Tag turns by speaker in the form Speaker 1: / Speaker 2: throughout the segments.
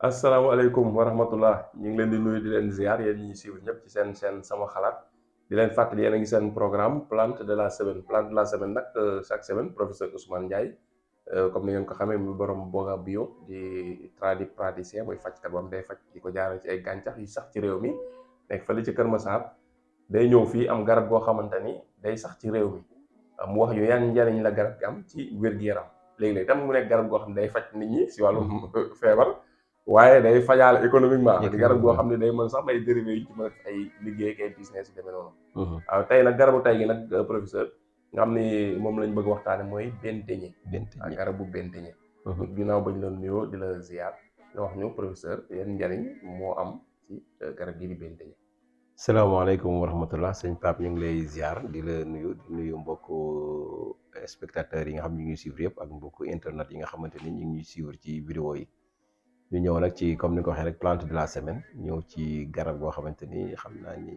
Speaker 1: asalaamaaleykum wa rahmatullah ñu ngi leen di nuyu di leen ziar yéen ñi suivre ñëpp ci seen sama xalaat di leen fàttali yéen a ngi seen programme plante de la semaine plante de la semaine nag chaque semaine professeur Ousmane Ndiaye comme ni ngeen ko xamee mu borom Boga Bio di praticien mooy fajkat bam day faj di ko jaarale ci ay gàncax yu sax ci réew mi nekk fële ci Kër Massar day ñëw fii am garab goo xamante ni day sax ci réew mi mu wax yu yan njariñ la garab gi am ci wér-gu-yaram léegi-léegi tam mu nekk garab goo xam ne day faj nit ñi si wàllum feebar waaye day fajaale économiquement di garab goo xam ne day mën sax may dérivé yu ci mën a ay liggéey ak ay business yi demee noonu waaw tey nag garabu tey gi nag professeur nga xam ni moom lañ bëgg waxtaane mooy benteñe ak garabu benteñe ginnaaw bañ la nuyoo di la ziar nga wax ñu professeur yan njariñ moo am ci garab gi di benteñe.
Speaker 2: salaamaaleykum wa rahmatullah sëñ Pape ñu ngi lay ziar di la nuyu mbokku spectateurs yi nga xam ñu ngi suivre yëpp ak mbokku internet yi nga xamante ni ñu ngi suivre ci vidéo yi ñu ñëw nag ci comme ni ko waxee rek plante de la semaine ñëw ci garab goo xamante ni xam naa ni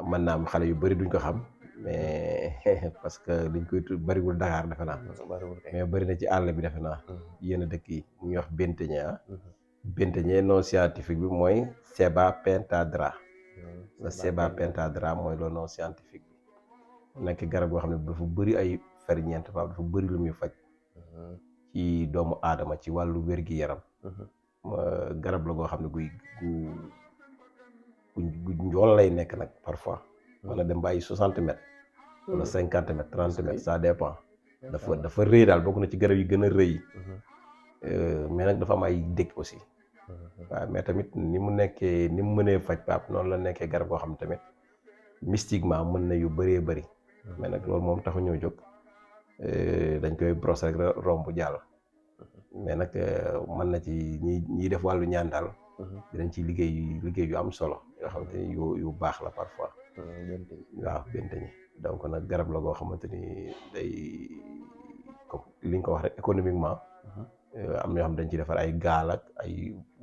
Speaker 2: mën naa am xale yu bëri duñ ko xam mais parce que liñ koy bëriwul Dakar defe naa mais bëri na ci àll bi defe naa yenn dëkk yi mu ñuy wax benteñe benteñe nom scientifique bi mooy Ceiba pentadra la Ceiba pentadra mooy le nom scientifique bi nekk garab goo xam ne dafa bëri ay ferñeent fa dafa bëri lu muy faj ci doomu aadama ci wàllu wér-gi-yaram garab la goo xam ne gu njool lay nekk nag parfois mën na dem ba ay 60 mètres wala 50 mètres 30 mètres ça dépend dafa rëy daal bokk na ci garab yi gën a rëy mais nag dafa am ay dëkk aussi waaw mais tamit ni mu mënee faj Pape noonu la nekkee garab goo xam ne tamit mystiquement mën na yu bëree bëri mais nag loolu moom taxu ñoo jóg dañ koy brosse rek romb jàll mais nag mën na ci ñiy def wàllu ñaan daal dinañ ci liggéey yu am solo yoo xamante ni yu baax la parfois waaw benteñe donc nag garab la goo xamante ni day comme li nga ko wax rek économiquement am na yoo xam dañ ciy defar ay gaal ak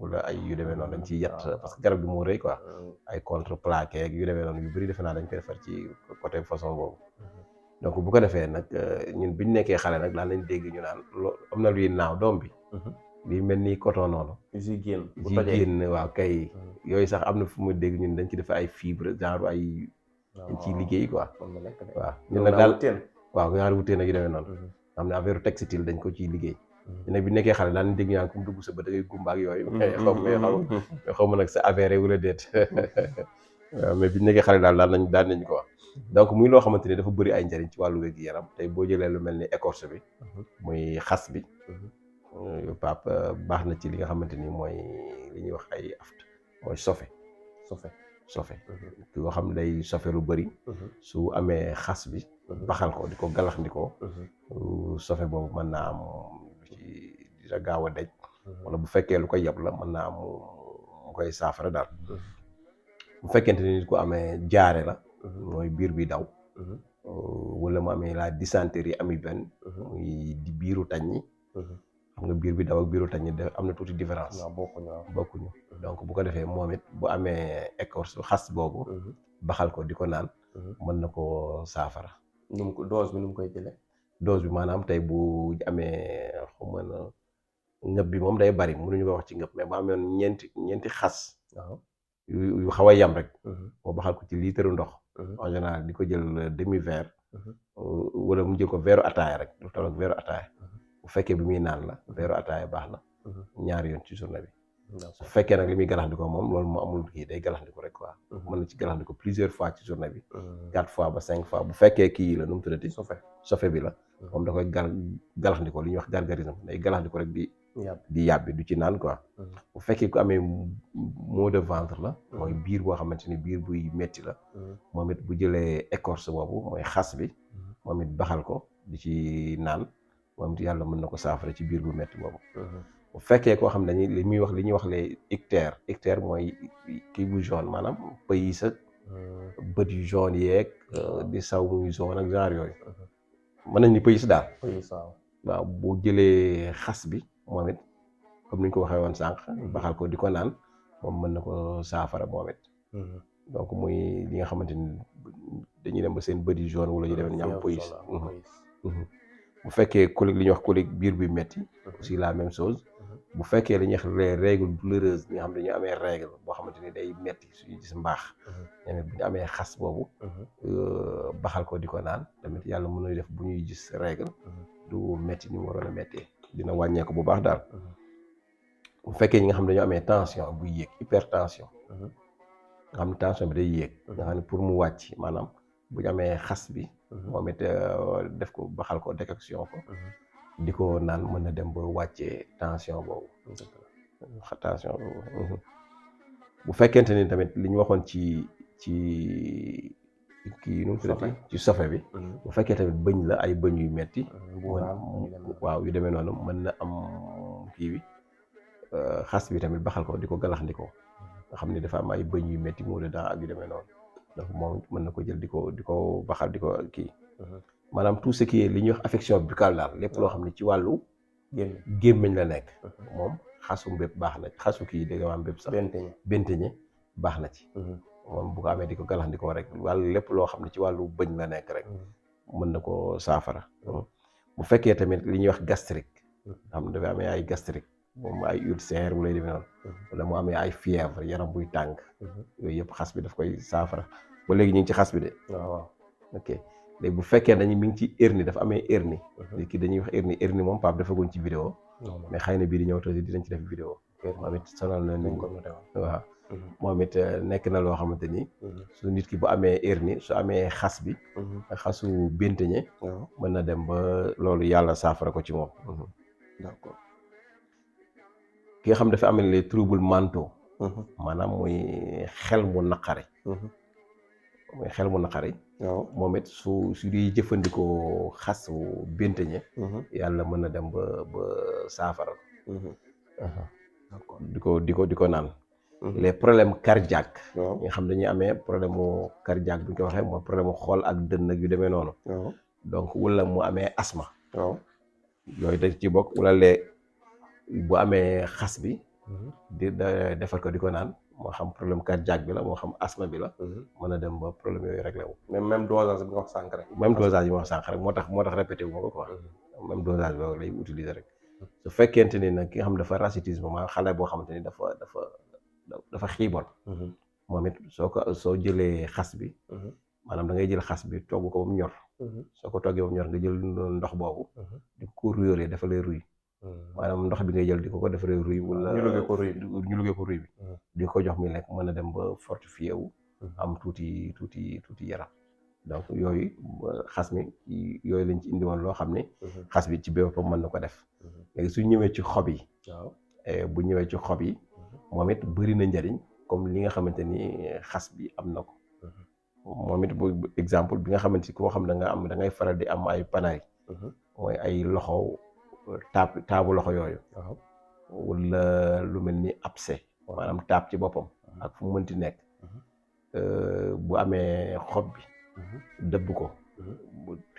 Speaker 2: wala ay yu demee noonu dañ ciy yett parce que garab gi moo rëy quoi ay contreplaqué ak yu demee noonu yu bëri defe naa dañ koy defar ci côté façon boobu donc bu ko defee nag ñun biñ nekkee xale nag daan nañ dégg ñu naan am na luy naaw doom bi li mel ni coton noonu ji génn waaw kay yooyu sax am na fu mu dégg ñun dañ ci def ay fibre genre ay dañ ciy liggéey quoi waaw ñun nag daal waaw ñaari wuteen ak yu demee noonu xam ne affaire textile dañ ko ciy liggéey ñu nag bi nekkee xale daan nañ dégg ñu naan comme dugg sa ba da ngay gumba ak yooyu xaw ma nag sa avéré wala déet waaw mais biñ nekkee xale daal daan nañ ko wax donc muy loo xamante ni dafa bëri ay njariñ ci wàllu wér-gi-yaram tey boo jëlee lu mel ni écorce bi muy xas bi Pape baax na ci li nga xamante ni mooy li ñuy wax ay aft mooy sofe yoo xam ne day sofe lu bëri su amee xas bi baxal ko di ko galaxndikoo sofe boobu mën naa am dina gaaw a dej wala bu fekkee lu ko yeb la mën naa am mu koy saafara daal bu fekkente ni nit ku amee jaare la mooy biir bi daw wala mu amee la dysenterie amibienne muy di biiru taññi xam nga biir bi daw ak biiru taññi am na tuuti différence bokkuñu donc bu ko defee moom it bu amee écorce xas boobu baxal ko di ko naan mën na ko saafara
Speaker 1: dose bi nu mu koy jëlee
Speaker 2: dose bi maanaam tey bu amee xuma na ngëb bi moom day bari mënuñu ko wax ci ngëb mais bu amee ñeenti xas yu xaw a yam rek moo baxal ko ci litre ndox en général di ko jël demi verre wala mu jël ko verre ataaya rek lu toll ak verre ataaya bu fekkee bi muy naan la verre ataaya baax na ñaari yoon ci journée bi su fekkee nag li muy galaxndiko moom loolu moo amul kii day galaxndiko rek quoi mën na ci galaxndiko plusieurs fois ci journée bi 4 fois ba 5 fois bu fekkee kii la nu mu tuddati sofe bi la moom da koy galaxndiko li ñuy wax gargarisme day galaxndiko rek di yàbbi du ci naan quoi bu fekkee ku amee maux de ventre la mooy biir boo xamante ni biir buy metti la moom it bu jëlee écorce boobu mooy xas bi moom it baxal ko di ci naan moom it yàlla mën na ko saafara ci biir bu metti boobu bu fekkee koo xam ne li ñuy wax les ictères mooy kii bu jaune maanaam pëyi sa bët yu jaune yeeg di saw muy jaune ak genre yooyu mën nañ ni pëyi sa daal waaw bu jëlee xas bi moom it comme ni ñu ko waxee woon sànq baxal ko di ko naan moom mën na ko saafara moom it donc muy li nga xamante ni dañuy dem ba seen bët yi jaune wala ñu demee ñam pëyis bu fekkee colique li ñuy wax colique biir buy metti aussi la même chose bu fekkee li ñuy wax les règles douloureuses ñi nga xam ne dañu amee règle boo xamante ni day metti suñu gis mbaax tamit bu ñu amee xas boobu baxal ko di ko naan tamit yàlla mën na def bu ñuy gis règle du metti ni mu waroon a méttee dina wàññeeku bu baax daal. bu fekkee ñi nga xam ne dañoo amee tension buy yéeg hypertension nga xam ne tension bi day yéeg nga xam ne pour mu wàcc maanaam bu ñu amee xas bi moom it def ko baxal ko décoction ko di ko naan mën na dem ba wàccee tension boobu tension boobu bu fekkente ni tamit li ñu waxoon ci kii nu mu tuddati ci sofe bi bu fekkee tamit bëñ la ay bëñ yu metti waaw yu demee noonu mën na am kii bi xas bi tamit baxal ko di ko galaxndikoo nga xam ne dafa am ay bëñ yu metti moo dedans ak yu demee noonu donc moom mën na ko jël di ko baxal di ko kii maanaam tout ce qui est li ñuy wax affection buccale daal lépp loo xam ne ci wàllu gémmiñ la nekk moom xasu mbépp baax na xasu kii dégg nga am mbépp sax benteñe baax na ci moom bu ko amee di ko galaxndikoo rek wàllu lépp loo xam ne ci wàllu bëñ la nekk rek mën na ko saafara bu fekkee tamit li ñuy wax gastrique xam ne dafa amee ay gastrique moom ay ulcère bu lay demee noonu wala mu amee ay fièvre yaram buy tàng yooyu yëpp xas bi daf koy saafara ba léegi ñu ngi ci xas bi de waaw ok léegi bu fekkee dañu mi ngi ci hernie dafa amee hernie ki dañuy wax hernie moom Pape defaguñ ci vidéo mais xëy na bii di ñëw taussi dinañ ci def vidéo moom it sonal na nañ ko waaw moom it nekk na loo xamante ni su nit ki bu amee hernie su amee xas bi xasu benteñe mën na dem ba loolu yàlla saafara ko ci moom d'accord ki nga xam dafa amee les troubles mentaux maanaam muy xel mu naqari moom it su di jëfandikoo xasu benteñe yàlla mën na dem ba saafara ko di ko naan les problèmes cardiaques yi nga xam dañuy amee problème mu cardiaque bu ñu ko waxee mooy problème mu xool ak dënn ak yu demee noonu donc wala mu amee asthme yooyu dañ ci bokk wala bu amee xas bi di defal ko di ko naan moo xam problème cardiaque bi la moo xam asthme bi la mën a dem ba problème yooyu réglé wu
Speaker 1: même dosage bi nga wax sànq rek
Speaker 2: yi ma wax sànq rek moo tax répété wu ma ko quoi même dosage boobu lay utiliser rek su fekkente ni nag ki nga xam dafa rachitisme maa xale boo xamante ni dafa xiiboon moom it soo jëlee xas bi maanaam da ngay jël xas bi togg ko ba mu ñor soo ko toggee ba mu ñor nga jël ndox boobu di ko ruyoolee dafa lay ruy maanaam ndox bi ngay jël di ko defaree ruy wala ñu luggee ko ruy bi di ko jox mi lekk mën a dem ba fortifié wu am tuuti yaram donc yooyu xas mi yooyu lañ ci indi woon loo xam ne xas bi ci boppam mën na ko def léegi su ñëwee ci xob yi bu ñëwee ci xob yi moom it bëri na njariñ comme li nga xamante ni xas bi am na ko moom it bu exemple bi nga xamante ni koo xam da ngay faral di am ay panay mooy ay loxo taabu loxo yooyu wala lu mel ni abcès maanaam taab ci boppam ak fu mu mënti nekk bu amee xob bi dëbb ko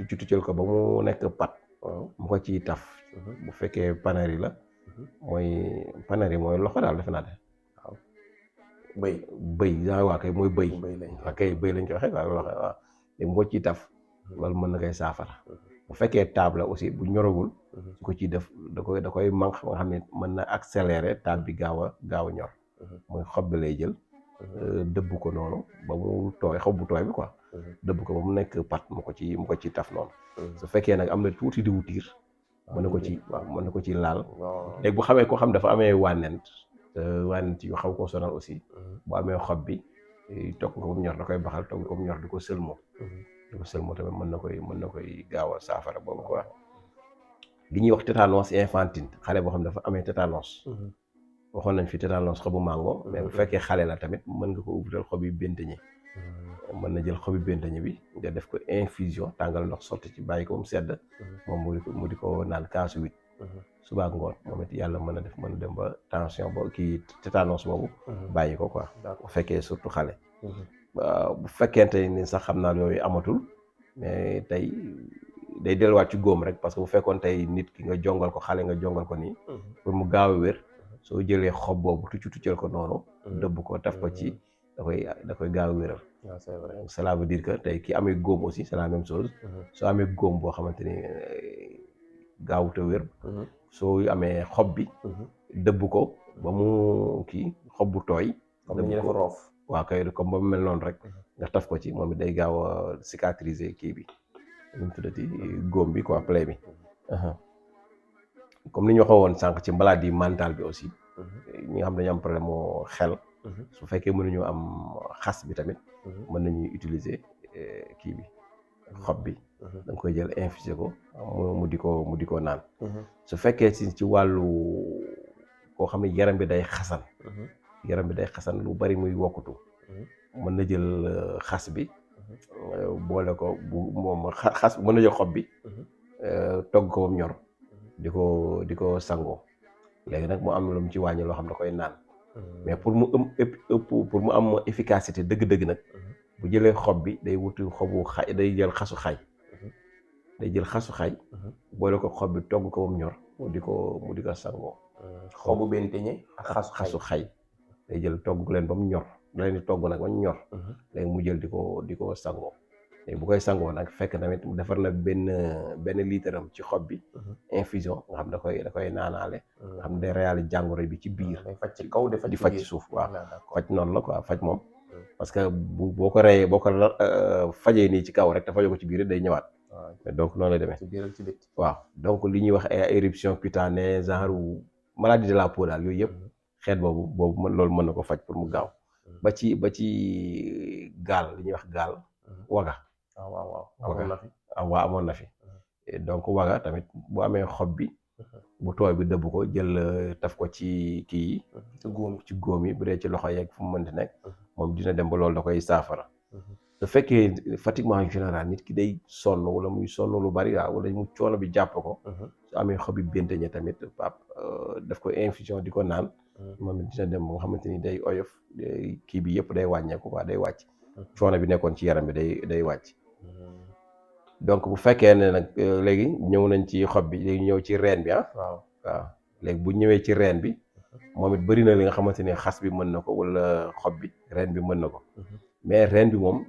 Speaker 2: tuccal ko ba mu nekk pat mu ko ciy taf bu fekkee panari la mooy loxo daal defe naa de waaw bëy waa kay mooy bëy bëy lañ ko waxee waaw loxo waaw léegi mu ko ciy taf loolu mën na koy saafara bu fekkee taab la aussi bu ñoragul su ko ciy def da koy manque nga xam ne mën na accélérer taab bi gaaw a ñor mooy xob bi lay jël dëbb ko noonu ba mu tooy xob bu tooy bi quoi dëbb ko ba mu nekk pat mu ko ci taf noonu su fekkee nag am na tuuti diwu tiir mën na ko ci laal léegi bu xamee koo xam dafa amee wànnent yu xaw koo sonal aussi bu amee xob bi togg ko ba mu ñor da koy baxal togg ko ba mu ñor di ko sëlmoo tamit mën na koy gaaw a saafara boobu quoi li ñuy wax tétanos infantile xale boo xam dafa amee tétanos waxoon nañ fi tétanos xobu mango mais bu fekkee xale la tamit mën nga ko ubbital xobi benteñe mën na jël xobi benteñe bi nga def ko infusion tàngal ndox sotti ci bàyyi ko mu sedd moom mu di ko naan kaasu 8 suba ak ngoon moom it yàlla mën a dem ba tension ba kii tétanos boobu bàyyi ko quoi bu fekkee surtout xale bu fekkente ni sax xam naa yooyu amatul mais tey day delluwaat ci góom rek parce que bu fekkoon tey nit ki nga jongal ko xale nga jongal ko nii pour mu gaaw a wér soo jëlee xob boobu tuccal ko noonu dëbb ko taf ko ci da koy gaaw a wéral c'est vrai cela veut dire que tey ki amee góom aussi c'est la même chose soo amee góom boo xamante ni gaawut a wér soo amee xob bi dëbb ko ba mu kii xob bu tooy.
Speaker 1: comme ni ñuy def roof.
Speaker 2: waaw kay comme ba mu mel noonu rek nga taf ko ci moom it day gaaw a cicatriser kii bi nu mu tuddati góom bi quoi plaie bi. comme ni ñu waxee woon sànq ci maladie mentale bi aussi. ñi nga xam dañu am problème mu xel. su fekkee mënuñu am xas bi tamit. mën nañuy utiliser kii bi xob bi. da nga koy jël infuser ko mu di ko naan. su fekkee ci wàllu koo xam ne yaram bi day xasan. yaram bi day xasan lu bari muy wokkutu. mën na jël xas bi. boole ko bu moom xas mën na jël xob bi. togg ko ba mu ñor. di ko sangoo. léegi nag mu am lu mu ci wàññi loo xam da koy naan. mais pour mu am efficacité dëgg-dëgg nag. bu jëlee xob bi day wuti xobu xay day jël xasu xay. day jël xasu xay. boole ko xob bi togg ko ba mu ñor mu di ko sangoo.
Speaker 1: xobu benteñe ak
Speaker 2: xasu xay. day jël togg leen ba mu ñor da leen di togg nag ba mu ñor. léegi mu jël di ko sangoo. léegi bu koy sangoo nag fekk tamit mu defar na benn litre am ci xob bi. infusion nga xam da koy naanaale. nga xam ne day reyaale jàngoro bi ci biir.
Speaker 1: day faj ci kaw
Speaker 2: di faj ci suuf waaw. faj noonu la quoi faj moom. parce que boo ko reyee boo ko fajee nii ci kaw rek te fajoo ko ci biir day ñëwaat. donc noonu lay demee.
Speaker 1: ci biir ak ci bitti.
Speaker 2: waaw donc li ñuy wax ay éruption cutanée genre maladie de la peau daal yooyu yëpp. xeet boobu loolu mën na ko faj pour mu gaaw. ba ci gaal li ñuy wax gaal. waga.
Speaker 1: waaw
Speaker 2: amoon na fi. donc waga tamit bu amee xob bi. bu tooy bi dëbb ko jël taf ko ci kii yi. ci góom yi bu dee ci loxo yeeg fu mu mënti nekk. moom dina dem ba loolu da koy saafara. su fekkee fatiguement en général nit ki day sonn wala muy sonn lu bari waaw wala mu coono bi jàpp ko. su amee xob bi benteñe tamit pap daf ko infusion di ko naan. moom dina dem ba nga xamante ni day oyof kii bi yëpp day wàññeeku quoi day wàcc. coono bi nekkoon ci yaram bi day wàcc. donc bu fekkee ne nag léegi ñëw nañ ci xob bi léegi ñëw ci reen bi waaw léegi bu ñëwee ci reen bi moom it bëri na li nga xamante ni xas bi mën na ko wala xob bi reen bi mën na ko. mais reen bi moom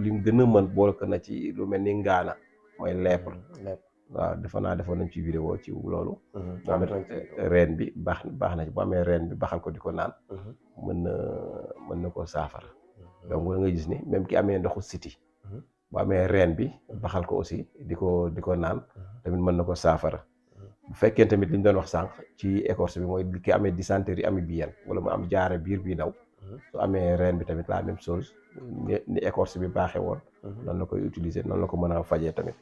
Speaker 2: li mu gën a mën boole ko na ci lu mel ni ngaana mooy lèpre. waaw defoon nañ ci vidéo ci loolu. moom it reen bi baax na ci bu amee reen bi baxal ko di ko naan. mën na ko saafara. donc da nga gis ni même ki amee ndoxu siti bu amee reen bi baxal ko aussi di ko naan tamit mën na ko saafara. bu fekkee tamit li ñu doon wax sànq ci écorce bi mooy ki amee dysenterie amibienne wala mu am jaare biir bi daw. su amee reen bi tamit la même chose ni écorce bi baaxee woon. noonu la koy utiliser noonu la ko mën a fajee tamit.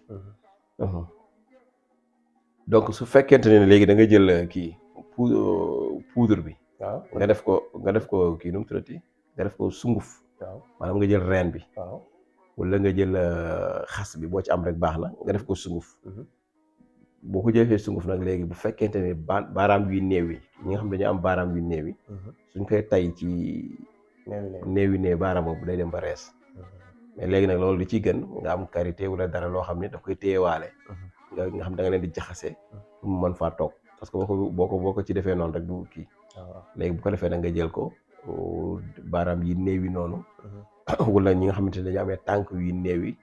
Speaker 2: donc su fekkente ne léegi da nga jël kii poudre bi.
Speaker 1: waaw
Speaker 2: nga def ko kii nu mu tuddati nga def ko sunguf.
Speaker 1: waaw
Speaker 2: maanaam nga jël reen bi.
Speaker 1: waaw
Speaker 2: wala nga jël xas bi boo ci am rek baax na nga def ko sunguf. boo ko jëfee sunguf nag léegi bu fekkente ne baaraam yu néew yi ñi nga xam dañu am baaraam yu néew yi. suñ koy tay ci néew yi baaraam boobu day dem ba rees. mais léegi nag loolu li ciy gën nga am karité wala dara loo xam ne daf koy téyewaale. nga xam da nga leen di jaxase. pour mu mën faa toog parce que boo ko ci defee noonu rek du kii. léegi bu ko defee nag nga jël ko baaraam yi néew yi noonu. wala ñi nga xamante ne dañu amee tànk yu néew yi.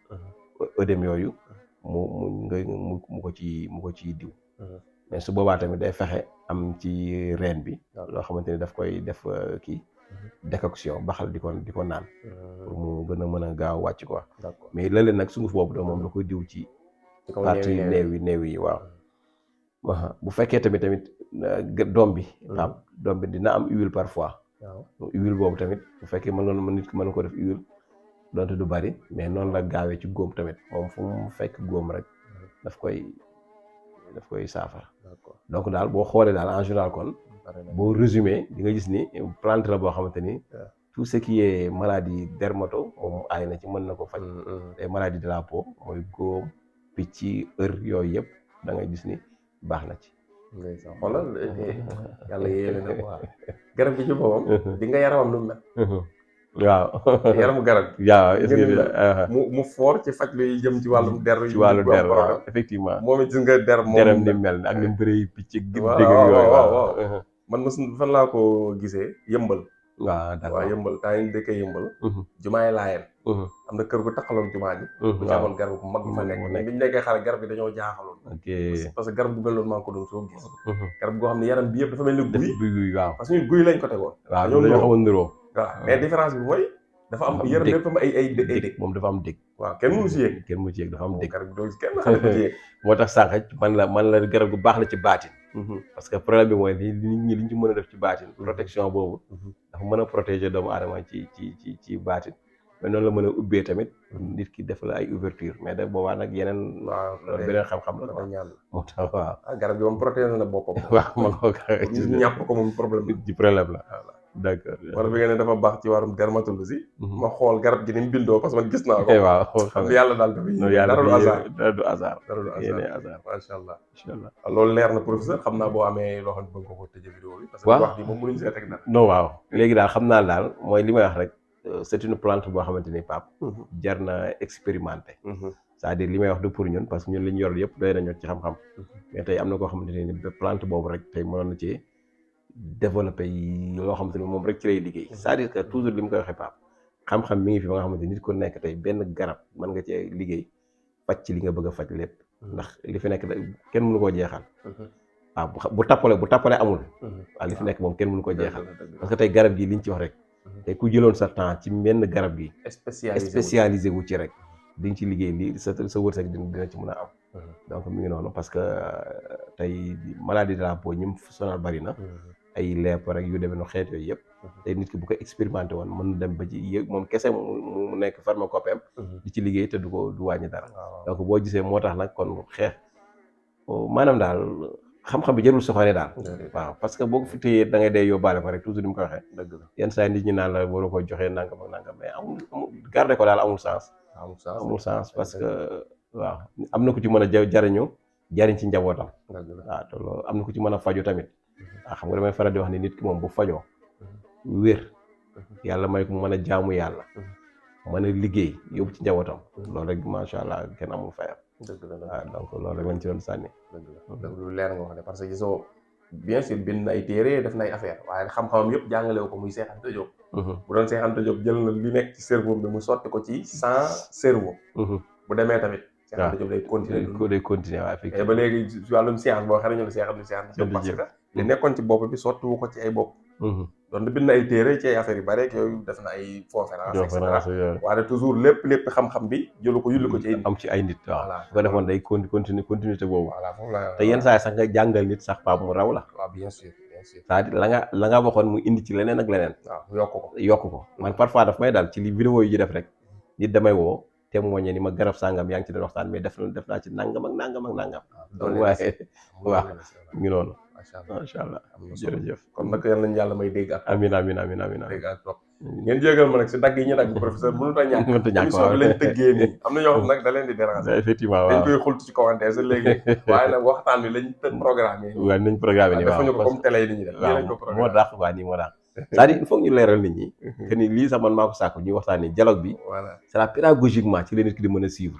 Speaker 2: œdème yooyu. mu ko ci diw. mais su boobaa tamit day fexe am ci reen bi. loo xamante ni daf koy def kii. décoction baxal di ko naan. pour mu gën a mën a gaaw wàcc quoi. mais léeg-léeg nag sunguf boobu moom da koy diw ci. partie néew yi waaw. bu fekkee tamit doom bi. doom bi dina am huile parfois. huile boobu tamit bu fekkee nit ki mën na ko def huile. donte du bari mais noonu la gaawee ci góom tamit moom fu mu fekk góom rek daf koy saafara. donc daal boo xoolee daal en général kon boo résumé di nga gis ni plante la boo xamante ni tout ce qui est maladie dermato moom aay na ci mën na ko faj. les maladies de la peau mooy góom picc yooyu yëpp da ngay gis ni baax na ci.
Speaker 1: xoolal yàlla yéene na ko garab gi ci boppam di nga yaramam lu mel.
Speaker 2: waaw
Speaker 1: yaramu garab.
Speaker 2: waaw est-ce que
Speaker 1: mu foor ci faj luy jëm ci wàllum der.
Speaker 2: ci wàllu der waaw effectivement.
Speaker 1: moom it gis nga der moom
Speaker 2: deram ni mel ak ni mu bëree picc.
Speaker 1: waaw man fan laa ko gisee yëmbal.
Speaker 2: waaw d'accord
Speaker 1: waa yëmbal temps yi dëkkee yëmbal jumaay laayeen am na kër gu taxaloon jumaa ji bu ci amoon garab bu mag bu fa nekk bi ñu nekkee xale garab gi dañoo jaaxaloon
Speaker 2: ok
Speaker 1: parce que garab bu mel noonu maa ngi ko doon soo gis garab goo xam ne yaram bi yëpp dafa mel ni guy
Speaker 2: guy waaw
Speaker 1: parce que ñun guy lañ ko tegoon
Speaker 2: waaw dañoo xaw a niroo
Speaker 1: waaw mais différence bi mooy dafa am yaram lépp am ay dég
Speaker 2: moom dafa am dég
Speaker 1: waaw kenn mënu si yéeg
Speaker 2: dafa am dég
Speaker 1: garab gi doo gis kenn xale ko ci yéeg
Speaker 2: moo tax sànq man la garab gu baax la ci baatin parce que problème bi mooy nit ñi liñ ci mën a def ci baatin protection boobu dafa mën a protéger doomu aadama ci baatin mais noonu la mën a ubbee tamit nit ki def la ay ouverture mais da boobaa nag yeneen
Speaker 1: waaw
Speaker 2: beneen xam-xam la
Speaker 1: ñaan
Speaker 2: moo tax waaw
Speaker 1: garab gi moom protéger na boppam
Speaker 2: waaw ma ko
Speaker 1: ñàpp ko moom problème
Speaker 2: ci problème la d'accord
Speaker 1: wala bi nga ne dafa baax ci wàllum dermatologie ma xool garab gi ni mu bindoo parce que man gis naa ko
Speaker 2: waaw
Speaker 1: xam yàlla daal dara du hasard
Speaker 2: dara du hasard
Speaker 1: macha allah
Speaker 2: incha allah
Speaker 1: loolu leer na professeur xam naa boo amee loo xam ne bëgg nga ko tëjee vidéo bi parce que wax di moom mënuñu see teg dara
Speaker 2: non waaw léegi daal xam naa daal mooy li may wax rek c'est une plante boo xamante ni Pape jar na expérimenter c'est-à-dire li may wax du pour ñun parce que ñun li ñu yor yëpp doy nañu ci xam-xam mais tey am na koo xamante ni plante boobu rek tey mënoon na ci développé yi loo xamante ni moom rek ci lay liggéey c'est-à-dire que toujours li mu koy waxee Pape xam-xam mi ngi fi ba nga xamante nit ko nekk tey benn garab mën nga cee liggéey faj ci li nga bëgg a faj lépp ndax li fi nekk kenn mënu koo jeexal waaw bu tappale amul waaw li fi nekk moom kenn mënu ko jeexal parce que tey garab gi liñ ci wax rek tey ku jëloon sa temps ci benn garab gi spécialisé wu ci rek di nga ci liggéey li sa wërsëg dina ci mën a am donc mi ngi noonu parce que tey maladie de la peau ñi mu sonal bari na ay lepp rek yu demee no xeet yooyu yëpp tey nit ki bu ko expérimenté woon mën na dem ba ci yëg moom kese mu nekk pharmacopée di ci liggéey te du wàññi dara donc boo gisee moo tax nag kon xeex maanaam daal xam-xam bi jarul soxore daal waaw parce que boo ko fi téyee da ngay dee yóbbaale ko rek toujours ni mu ko waxee dëgg la yenn saa nit ñi naan la waroo ko joxee nangam ak nangam mais amul garder ko daal amul sens parce que waaw am na ku ci mën a jariñ ci njabootam waaw te loolu am na ku ci mën a faju tamit waaw xam nga damay faral di wax ni nit ki moom bu fajoo wér yàlla may ko mu mën a jaamu yàlla mën a liggéey yóbbu ci njabootam loolu rek macha allah kenn amul fayam
Speaker 1: dëgg la
Speaker 2: waaw donc loolu rek lañ ci doon sànni
Speaker 1: dëgg lu leer nga wax de parce que gisoo bien sûr bind na ay téere def na ay affaire waaye xam-xamam yëpp jàngalewu ko muy Cheikh Anta Diop bu doon Cheikh Anta Diop jël na li nekk ci cerveau bi mu sotti ko ci 100 cerveau bu demee tamit Cheikh Anta Diop day continuer waaw effectivement ba léegi ci wàllum science boo xam ne ñu ne Cheikh Anta Diop parce que li nekkoon ci bopp bi sottiwu ko ci ay bopp doon bind na ay téere ci ay affaires yu bare yooyu def na ay conférence et cetera waaye toujours lépp xam-xam bi jëlu ko yulli ko ci
Speaker 2: am ci ay nit waaw bu ko defoon day continuité boobu
Speaker 1: voilà
Speaker 2: te yenn saa yi sax nga jàngal nit sax Pape mu raw la
Speaker 1: waaw bien sûr
Speaker 2: c'est-à-dire la nga waxoon mu indi ci leneen ak leneen
Speaker 1: waaw
Speaker 2: yokk ko man parfois daf may daal ci li vidéo yi def rek nit damay woo témoigné ni ma garab sàngam yaa ngi ci doon waxtaan mais def naa ci nangam ak nangam donc waaye waaw ngi noonu macha allah jërëjëf
Speaker 1: kon nag yal nañu yàlla may dégg ak
Speaker 2: amiin
Speaker 1: dégg ak topp ngeen jégal ma nag si dagg yi ñu dagg professeur mënut a ñàkk émission bi lañ tëggee nii am na ñoo xam nag da leen di déranger
Speaker 2: effectivement waaw
Speaker 1: dañ koy xultu ci commentaire sa léegi waaye nag waxtaan bi lañ tëj programme yi
Speaker 2: waaw nañ programme nii waaw
Speaker 1: defuñu ko comme télé yi ni ñuy def
Speaker 2: waaw moo tax waa nii moo tax c'est-à-dire il faut ñu leeral nit ñi que ni lii sax man maa ko sàkku ñuy waxtaan ni dialogue bi
Speaker 1: voilà
Speaker 2: c'est la pédagogiquement ci la nit ki di mën a suivre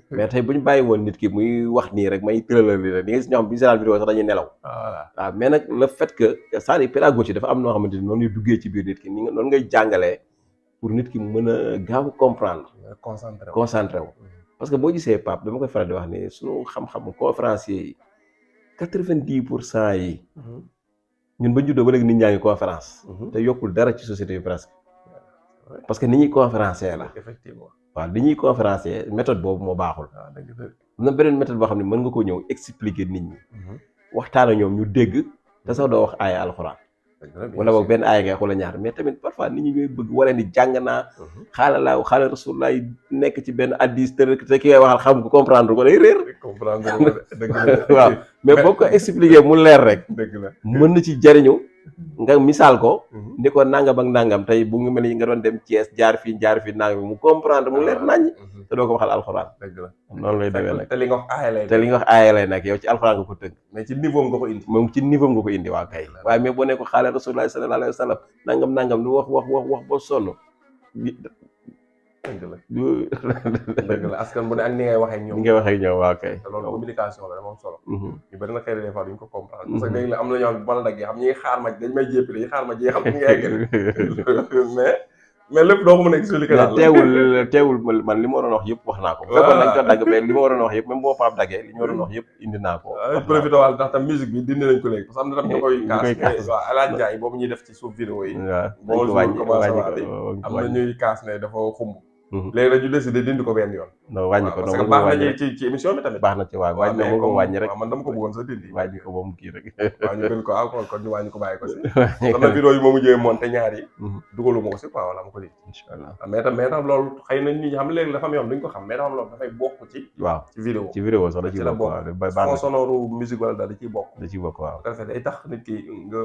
Speaker 2: mais tey bu ñu bàyyi woon nit ki muy wax nii rek may tëralal li rek di nga gis ñoo xam bi ñu seetaan vidéo sax dañuy nelaw waaw mais nag le fait que c'est-à-dire pédagogie dafa am noo xamante ni noonu ñuy duggee ci biir nit ki ni noonu ngay jàngalee pour nit ki mën a gaaw comprendre concentré wu parce que boo gisee Pape dama koy faral di wax ni suñu xam-xam conférencier yi 90% yi ñun ba juddoo ba léegi nit ñaa ngi conférence te yokkul dara ci société bi presque parce que ni ñuy conférencier la
Speaker 1: effectivement
Speaker 2: waaw li ñuy conférencier méthode boobu moo baaxul am na beneen méthode boo xam ne mën nga ko ñëw expliquer nit ñi waxtaan ak ñoom ñu dégg te sax doo wax aaya alxuraan wala boog benn aaya ngay wala ñaar mais tamit parfois nit ñi ñooy bëgg wala ni jàng naa xaala rasulullah nekk ci benn addis te ki ngay waxal xam ko comprendre ko day réer waaw mais boo ko expliquer mu leer rek mën na ci jariñu nga misaal ko ni ko nangam ak nangam tey bu ngi mel ni nga doon dem Thiès jaar fii nangam mu comprendre mu leer naññ te doo ko waxal alxuraan noonu lay demee nag
Speaker 1: te li nga wax
Speaker 2: aaya lay nag yow ci alxuraan nga ko tënk
Speaker 1: mais ci niveau nga ko indi
Speaker 2: moom ci niveau nga ko indi waa kay waaye mais boo ne ko xaale rasulullah sallallahu alayhi wa sallam nangam lu wax ba sonn
Speaker 1: dëgg la
Speaker 2: du
Speaker 1: dëgg la askan bu ne ak ni ngay waxee ak
Speaker 2: ni
Speaker 1: ñoom.
Speaker 2: ngay waxee ñoom waaw kay.
Speaker 1: te loolu communication la dafa am solo.
Speaker 2: Mhm.
Speaker 1: ñu bari na xëy na des fois duñ ko comprendre. parce que léegi la am na ñoo xam ne bu ma la daggee xam ñi ngi xaar ma dañ may jéppi dañuy xaar ma jeexal ñu ngi eggali mais lépp doo ko mën a expliquer
Speaker 2: mais
Speaker 1: daal.
Speaker 2: teewul man li ma waroon wax yëpp wax naa ko. bu
Speaker 1: Voilà.
Speaker 2: fekkoon dañ ko dagg mais li ma waroon wax yëpp même boo Pape daggee li ñu waroon wax yëpp indi naa ko.
Speaker 1: waaw profité waal ndax tam musique bi dindi nañ ko léegi parce que am na tam ñu koy
Speaker 2: ñu
Speaker 1: kaas
Speaker 2: koy kaas.
Speaker 1: mais waaw Alaaji Njaay boobu ñuy def ci suuf vidéo yi.
Speaker 2: waaw
Speaker 1: Bonjour, comment ça va bi am na
Speaker 2: wàññi
Speaker 1: ñuy kaas ne dafa xumb.
Speaker 2: Mhm.
Speaker 1: léegi dañu décidé dindi ko benn yoon.
Speaker 2: non wàññi ko
Speaker 1: parce
Speaker 2: non
Speaker 1: que
Speaker 2: mën
Speaker 1: baax
Speaker 2: nga
Speaker 1: na
Speaker 2: wàññi rek
Speaker 1: ci émission bi tamit.
Speaker 2: baax na ci waaw wàññi
Speaker 1: mais
Speaker 2: mën nga
Speaker 1: comme-
Speaker 2: wàññi rek
Speaker 1: waaw man dama ko bëggoon sa dindi.
Speaker 2: wàññi ko ba mu kii rek.
Speaker 1: waaw ñu gën ko kon ñu wàññi ko bàyyi ko si. am na vidéo yi ma mujjee monté ñaar yi. dugaluma ko si quoi wala ma ko dindi.
Speaker 2: incha allah
Speaker 1: mais tam loolu xëy na nit ñi xam léegi dafa am yoon duñ ko xam mais dafa am loolu dafay bokk ci
Speaker 2: waaw
Speaker 1: vidéo.
Speaker 2: ci vidéo sax da
Speaker 1: ci
Speaker 2: ciy
Speaker 1: la
Speaker 2: bokk waaw
Speaker 1: bokk
Speaker 2: baax
Speaker 1: fond
Speaker 2: na
Speaker 1: sonore musique wala daal da ciy bokk.
Speaker 2: da ciy bokk waaw.
Speaker 1: bu ko defee day tax nit ki nga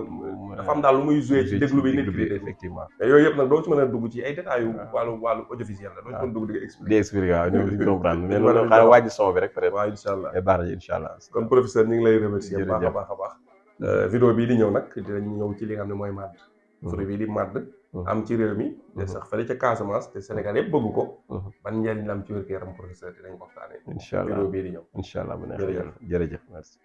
Speaker 1: dafa am daal lu muy joué ci déglu bi nit ki di déglu.
Speaker 2: effectivement.
Speaker 1: mais yooyu yëpp nag doo ci mën a dugg ci ay détails yu wàllu audiovisuel la doo ci mën a dugg di nga
Speaker 2: di
Speaker 1: expliquer.
Speaker 2: expliquer waaw ñoom duñ comprendre mais
Speaker 1: Dañ
Speaker 2: loolu
Speaker 1: war a
Speaker 2: xaaral wàññi son bi rek peut-être.
Speaker 1: waaw incha allah
Speaker 2: mais baax na incha allah.
Speaker 1: kon professeur ñu ngi lay remercier bu baax a
Speaker 2: Jërëjëf.
Speaker 1: baax a baax. vidéo bii di ñëw nag dinañ ñëw ci li nga xam ne mooy màdd. fruit bii di màdd. am ci réew mi. te sax fële ca Casamance te Sénégal yëpp bëgg ko. ban njëriñ la am ci wér-gu-yaram professeur dinañ waxtaanee.
Speaker 2: incha allah
Speaker 1: vidéo bii di ñëw.
Speaker 2: incha allah bu neexee
Speaker 1: Jërëjëf.
Speaker 2: yàlla jërëjëf merci.